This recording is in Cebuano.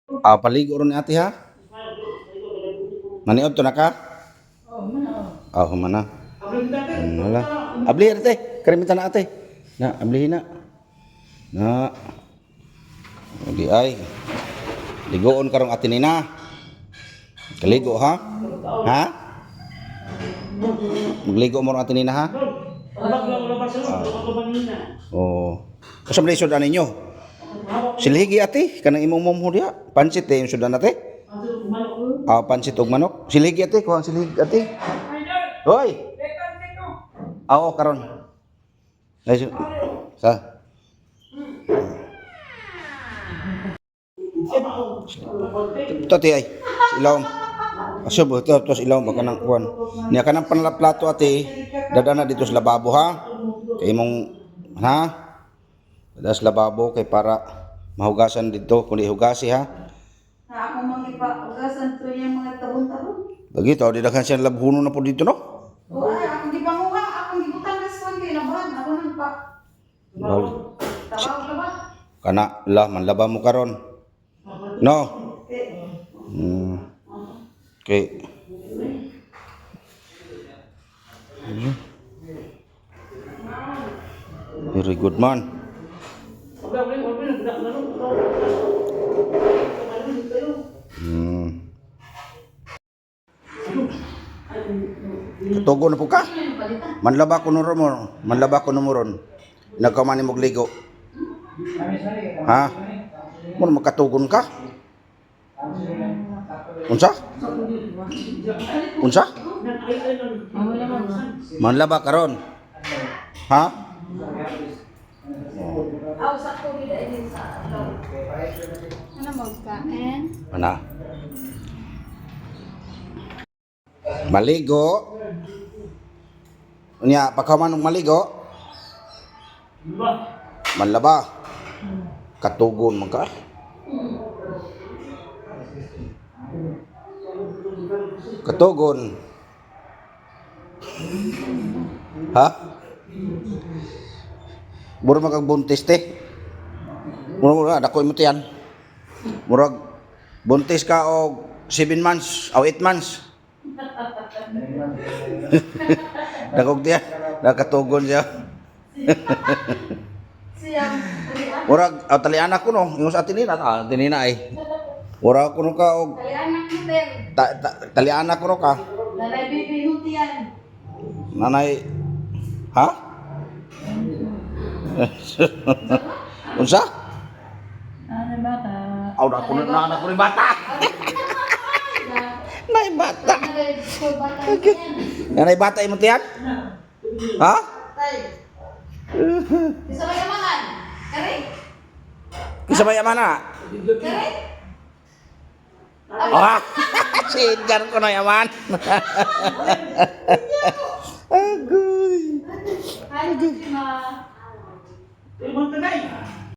Ah, paligo ron ni ate ha. Maniod to na ka? Ah, humana. Wala. Abli ate, karimitan na ate. Na, ablihin na. Na. Di ay. Ligoon karong ate nina. Kaligo ha? Ha? Magligo mo ron ate nina ha? Oo. Kasi man sudan ninyo. Silhigi ate, kanang imong mumho diha. Pansit eh, yung sudan ate. Ah, pansit og manok. Silhigi ate, kuha ang silhigi ate. Hoy. Ah, oo, karon. Ay, sa. Ito ate ay. Sa ilawom. Aso ba ito, ito sa ilawom ba kanang kuan. Niya kanang panlaplato ate, dadana dito sa lababo ha. Kay imong ha? Dada sa lababo kay para mahugasan dito kundi hugasi ha. Na ako mga ipa-ugasan to yung mga tabon-tabon. Lagi to di daghan siya labhuno na po dito no. O ay, akong gipanguha, akong gibutang gaswan kay labahan. Ako nang pa. Tawag na ba? Kana la manlaba mo karon. No. Okay. Very good man. Katugo na po ka. Manlaba ko nuro mo. Manlaba ko mo ron. Nagkamani mo ligo. Ha? Mo makatugon ka? Unsa? Unsa? Manlaba karon. Ha? Aw, sakto gid ay din sa adlaw. Ano magkain? Ana. Maligo. Unya, pagkaman og maligo, manlaba. Katugon man ka. Katugon. Ha? Mura magagbuntis te. Mura mura dako imo tiyan. Murag buntis ka og 7 months o 8 months. Dakog tiyan, nakatugon siya. Siyang talian. Murag oh, talian ako no, ingon sa atin nina, ah, tinina ay. Murag kuno ka og Talianak mo ter. ta, ta, talian ako no ka. Nanay bibi hutian. Nanay ha? Unsa? Ano bata? Aw, dako na na ko rin bata. Nay bata. Nanay ko bata tiyan. Nanay bata imong tiyan? Ha? Tay. Isa may amahan. Kari. Kinsa may ama na? Kari. Ah! Si Edgar ko na yaman. Agoy. Hi, ma.